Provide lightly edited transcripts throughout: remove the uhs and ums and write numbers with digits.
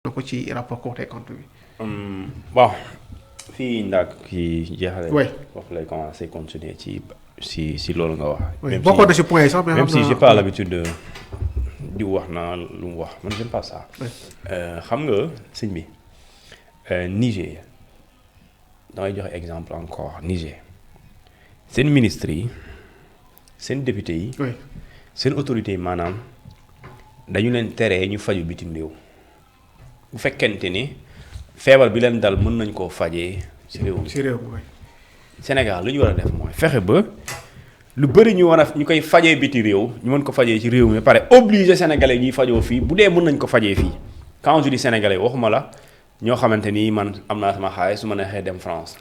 na ko ci rapport Cour des comptes bi. Bon fii ndax kii jeexale. oui foofu lay commencer continuer si loolu nga wax. oui bokkoon na si point yi sax. même si j'ai pas l'habitude di wax na lu mu wax man j'aime pas ça. xam nga sëñ bi Niger damay joxe exemple encore Niger seen ministres yi seen députés yi. oui seen autorités yi maanaam dañu leen tere ñu faju bitim réew. bu fekkente ni feebar bi leen dal mën nañ koo fajee ci réew mi. ci réew mi Sénégal lu ñu war a def mooy fexe ba lu bëri ñu war a ñu koy fajee biti réew ñu mën ko fajee ci réew mi ba pare obligé sénégalais ñuy fajoo fii bu dee mën nañ ko fajee fii quand je dis sénégalais waxuma la ñoo xamante ni man am naa sama xaalis su ma neexee dem France.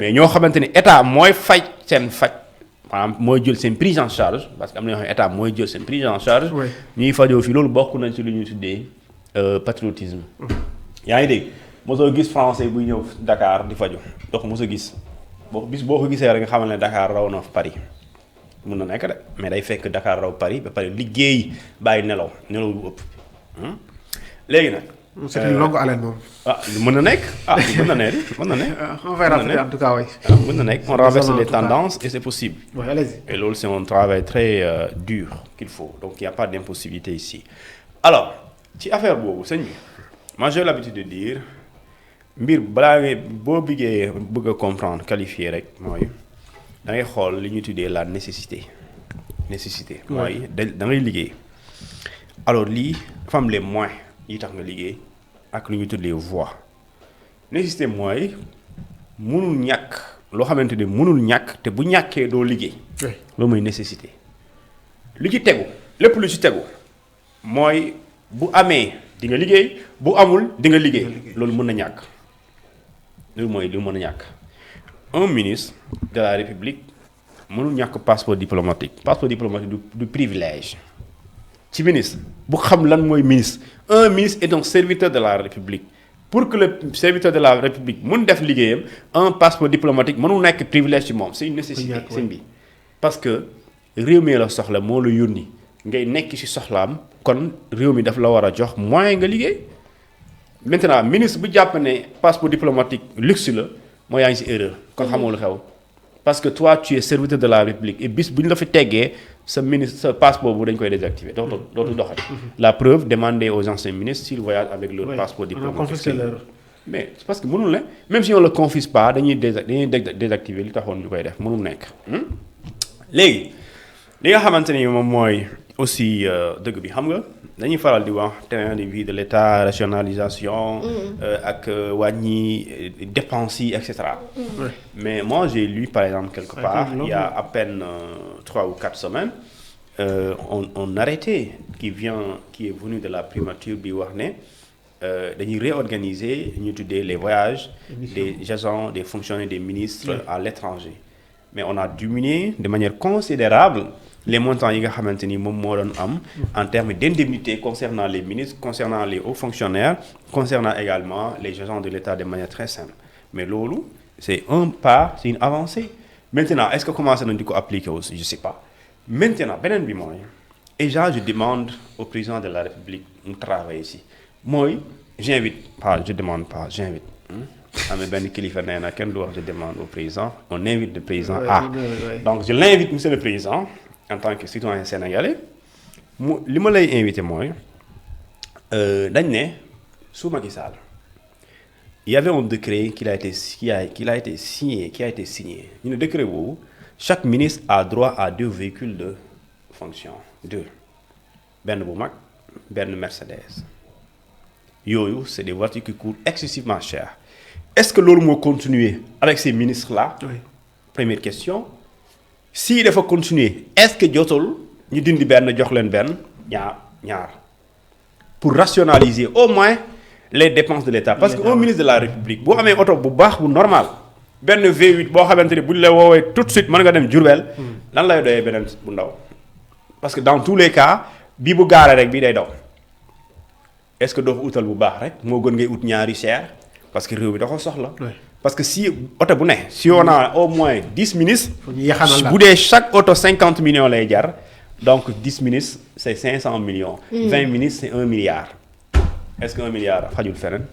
mais ñoo xamante ni état mooy faj seen faj maanaam mooy jël seen prise en charge parce que am na ñoo xam ne état mooy jël seen prise en charge. ñuy fajoo fii loolu bokk nañ ci lu ñuy tuddee. Patriotisme. yaa ngi dégg mosoo gis français buy ñëw Dakar di faju donc mosoo gis boo ko gisee rek nga xamal ne Dakar raw na Paris mun na nekk de mais day fekk Dakar raw Paris ba pare liggéey bàyyi nelaw bu ëpp léegi nag. c'est une longue haleine moom. mën na nekk mën na nekk mën na nekk. on va rafetlu en tout cas oui. mën na nekk on renverse les tendances et c'est possible. oui allez-y. et loolu c'est un travail très dur qu'il faut donc il y a pas d'impossibilité ici alors. ci affaire boobu sëñ bi moi j'ai l'habitude de dire mbir balaa ngay boo bëgg a comprendre qualifier rek mooy da ngay xool li ñuy tuddee la nécessité mooy da ngay liggéey alors lii dafa am les moyens yi tax nga liggéey ak lu ñuy tuddee voies nécessité mooy mënul ñàkk loo xamante ni mënul ñàkk te bu ñàkkee doo liggéey loolu mooy nécessité li ci tegu lépp lu ci tegu mooy bu amee di nga liggéey bu amul di nga liggéey loolu mën na ñàkk loolu mooy lu mën a ñàkk un ministre de la République mënul ñàkk passeport diplomatique du privilège ci ministre bu xam lan mooy ministre un ministre est un serviteur de la République pour que le serviteur de la République mën def liggéeyam un passeport diplomatique mënul nekk privilège ci moom c'est une nécessité sëñ bi parce que réew mi la soxla moo la yónni ngay nekk ci soxlaam kon réew mi daf la war a jox moyen nga liggéey maintenant ministre bu jàpp ne passeport diplomatique luxe la moo yaa ngi ci erreur kon xamoo lu xew parce que toi tu es serviteur de la République et bis bu ñu la fi teggee sa ministre sa passeport bu dañ koy désactiver dootu doxal la preuve demandez aux anciens ministres s'ils voyagent avec leur passeport diplomatique mais c'est parce que mënul ne même si on le confisque pas dañuy désactiver li taxoon ñu koy def mënul nekk léegi li nga xamante ni moom mooy aussi dëgg bi xam nga dañuy faral di wax terrain de vie de l'État rationalisation ak wàññi dépenses yi et cetera mais moi j'ai lu par exemple quelque part il y a à peine 3 ou 4 semaines on arrêté qui est venu de la primature bi wax ne dañuy réorganiser ñu tuddee les voyages des agents des fonctionnaires des ministres à l'étranger mais on a diminué de manière considérable les montants yi nga xamante ni moom moo doon am en termes d'indemnité concernant les ministres concernant les hauts fonctionnaires concernant également les agents de l'État de manière très simple mais loolu c'est un pas c'est une avancée maintenant est-ce que commencé nañ di ko appliquer aussi je sais pas maintenant beneen bi mooy et je demande au président de la République mu travailler ici mooy j'invite amee benn kilifa nee na kenn du wax je demande au président on invite le président donc je l'invite monsieur le président en tant que citoyen sénégalais li ma lay invité mooy dañ ne sous Macky Sall il y avait un décret qui a été signé ñu ne décret boobu chaque ministre a droit à 2 véhicules de fonction 2 benn bu mag benn Mercedes yooyu c'est des voitures qui coûtent excessivement cher est-ce que loolu moo continuer avec ces ministres là première question si dafa continuer est-ce que jotul ñu dindi benn jox leen benn ñaar pour rationaliser au moins les dépenses de l'État parce que un ministre de la République boo amee oto bu baax bu normal benn V8 boo xamante ne bu ñu la woowee tout de suite mën nga dem Diourbel lan lay doyee beneen bu ndaw parce que dans tous les cas bii bu gaaree rek bii day daw est-ce que doo ko utal bu baax rek moo gën ngay ut ñaari cher parce que réew bi da ko soxla parce que si oto bu ne si on a au moins 10 ministres bu dee chaque oto 50 millions lay jar donc 10 ministres c'est 500 millions 20 ministres c'est 1 milliard est-ce que 1 milliard xajul feneen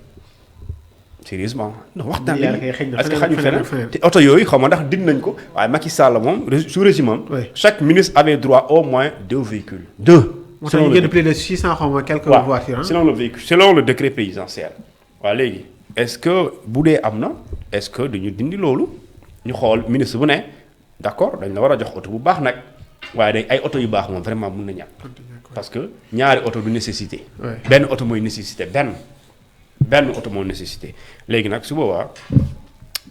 sérieusement non waxtaan milliard lañu kay xëy na est-ce que feneen, xajul feneen, feneen feneen. te oto yooyu xaw ma ndax din nañ ko waaye Macky Sall moom sous régime am Oui. chaque ministre avait droit au moins 2 véhicules 2 moo tax ñu génn plus de 600 xaw ma quelques voitures. selon le véhicule selon le décret présidentiel waaw léegi est-ce que bu dee am na est-ce que duñu dindi loolu ñu xool ministre bu ne d'accord dañ la war a jox oto bu baax nag waaye day ay oto yu baax moom vraiment mun na ñàkk parce que ñaari oto du nécessité Ouais. benn oto mooy nécessité benn oto mooy nécessité léegi nag su boobaa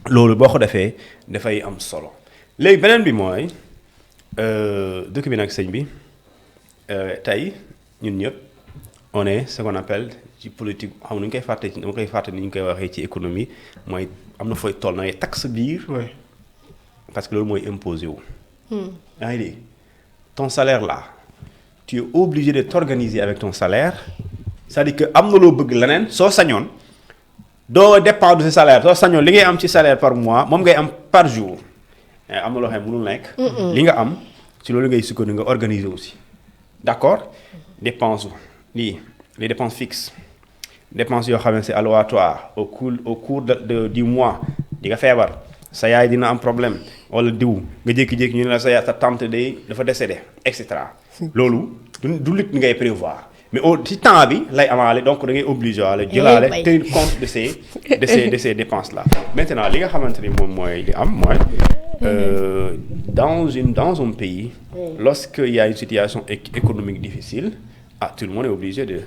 loolu boo ko defee dafay am solo léegi beneen bi mooy dëkk bi nag sëñ bi tey ñun ñëpp on est ce qu'on appelle ci politique xam nu ñu koy fàtte ci dama koy fàtte ni ñu koy waxee ci économie mooy am na fooy toll na ngay taxe biir Oui. parce que loolu mooy imposé wu. yaa ngi dégg ton salaire là tu es obligé de t'organiser avec ton salaire c'est-à-dire que am na loo bëgg leneen soo sañoon doo dépendre de sa salaire soo sañoon li ngay am ci salaire par mois moom ngay am par jour mais am na loo xam ne mënul nekk. li nga am ci loolu ngay sukkandiku nga organiser aussi d'accord dépense lii les dépenses fixes dépenses yoo xam ne c'est aléatoire au cours du mois di nga feebar. sa yaay dina am problème wala diw nga jékki-jékki ñu ne la sa yaay sa tante day dafa décédé et cetera loolu du lit ngay prévoir mais ci temps bi lay amaale donc da ngay obligé waale jëlaale tenir compte de ces dépenses là. Maintenant li nga xamante ni moom mooy li am mooy dans un pays lorsque il y a une situation économique difficile tout le monde est obligé de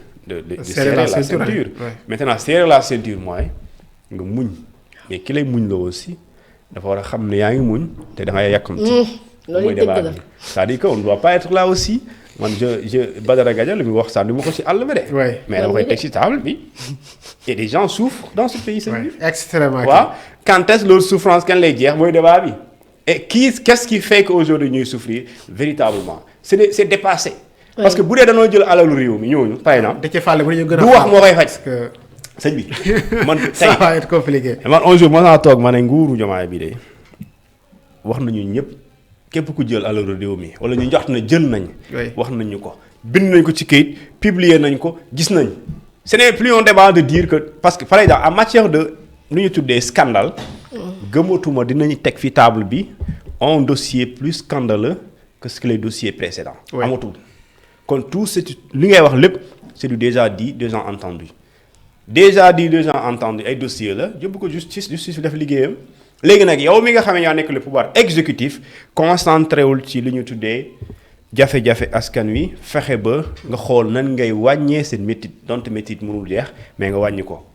serrer la ceinture. Maintenant serrer la ceinture mooy nga muñ mais ki lay muñ la aussi dafa war a xam ne yaa ngi muñ te da ngay yàkkamti. loolu dëgg la c'est-à-dire que on ne doit pas être là aussi man Badara Gadia li muy wax sànni ma ko ci àll bi de. mais dama koy teg ci table bi. et des gens souffrent dans ce pays. extrêmement. waaw quand est-ce leur souffrance kan lay jeex mooy débat bi. et qu'est-ce qui fait que aujourd'hui ñuy souffrir véritablement c'est dépassé. parce que bu dee dañoo jël alalu réew mi ñooñu par exemple. da cee fàlle bu ñu gën a du wax moo koy faj. sëñ bi man tey ça va être compliqué. man un jour mën naa toog ma ne nguuru Diomaye bi de wax nañu ñëpp képp ku jël alalu réew mi wala ñu jox na jël nañ. wax nañu ko bind nañ ko ci kayit publier nañ ko gis nañ. ce n'est plus un débat de dire que parce que par exemple en matière de lu ñu tuddee scandale. gëmatuma dinañu teg fi table bi un dossier plus scandaleux que les dossiers précédents. amatul kon tout c'est li ngay wax lépp c'est du déjà dit déjà entendu. déjà dit déjà entendu ay dossier la yóbbu ko justice bi def liggéeyam léegi nag yow mi nga xam ne yaa nekk le pouvoir exécutif concentré wul ci li ñu tuddee jafe-jafe askan wi fexe ba nga xool nan ngay wàññee seen métit donte métit mënul jeex mais nga wàññi ko.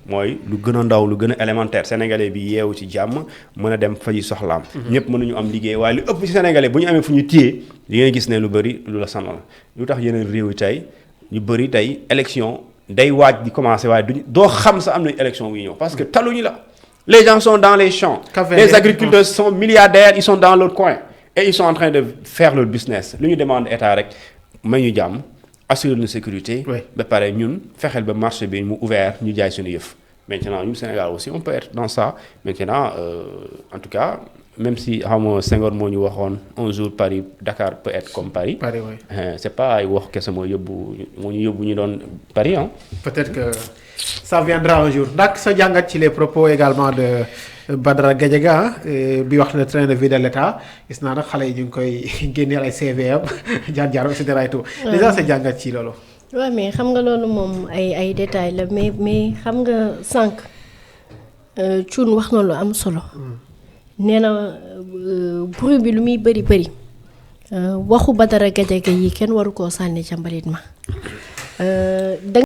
mooy lu gën a ndaw lu gën a élémentaire sénégalais bi yeewu ci jàmm mën a dem faji soxlaam. ñëpp mënuñu am liggéey waaye lu ëpp ci sénégalais bu ñu amee fu ñu téye di ngeen gis ne lu bëri lu la sonal lu tax yeneen réew yi tey ñu bëri tey élection. day waaj di commencer waaye duñu doo xam sa am nañu élection buy ñëw parce que taluñu la les gens sont dans les champs les agriculteurs sont milliardaires ils sont dans leur coin et ils sont en train de faire leur business lu ñu demande état rek may ñu jàmm assurer une sécurité ba pare ñun fexeel ba marché bi mu ouvert ñu jaay suñu yëf maintenant ñun Sénégal aussi on peut être dans ça maintenant en tout cas même si xam nga Senghor moo ñu waxoon un jour Paris Dakar peut être comme Paris. Paris oui. C'est pas ay wax kese moo ñu yóbbu ñu doon Paris ah. peut-être que ça viendra un jour ndax sa jàngat ci les propos également de Badara Gadiaga bi wax na train de vie de l'État gis naa nag xale yi ñu ngi koy génneel ay CVM jaar et cetera et tout. déjà sa jàngat ci loolu. waaw mais xam nga loolu moom ay détails la mais xam nga sànq Thioune wax na lu am solo. nee na bruit bi lu muy bëri waxu Badara Gadiaga yi kenn waru koo sànni ca mbalit ma